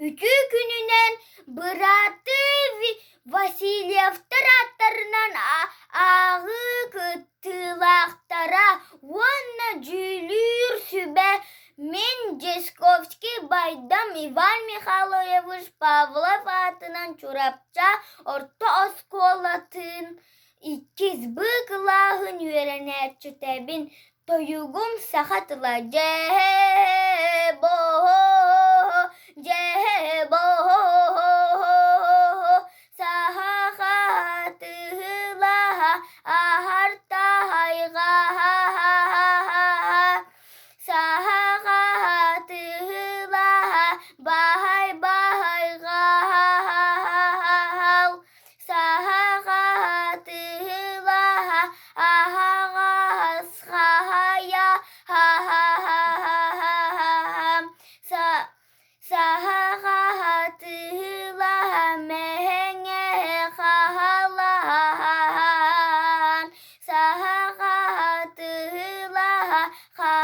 Үтүө күнүнэн бырааттыы Васильевтар ааттарынан ааҕыы кыттыылаахтара уонна дьүүллүүр сүбэ мин Дьячковский Байдам Иван Михайлович Павлов аатынан Чурапчы орто оскуолатын иккис Б кылааһын үөрэнээччитэбин, тойугум саха тыла дьээ-боо, дьээ-боо, саха хатыылаһа аһар таһайҕа саха хатыылаһа баһай баһайҕал Саһаҕа-тыылаһа, аһаҕас хаһайа, ха-ха-ха-ха-ха Саһаҕа-тыылаһа, мэһэҥэ хаһалаһан, Саһаҕа-тыылаһа, ха.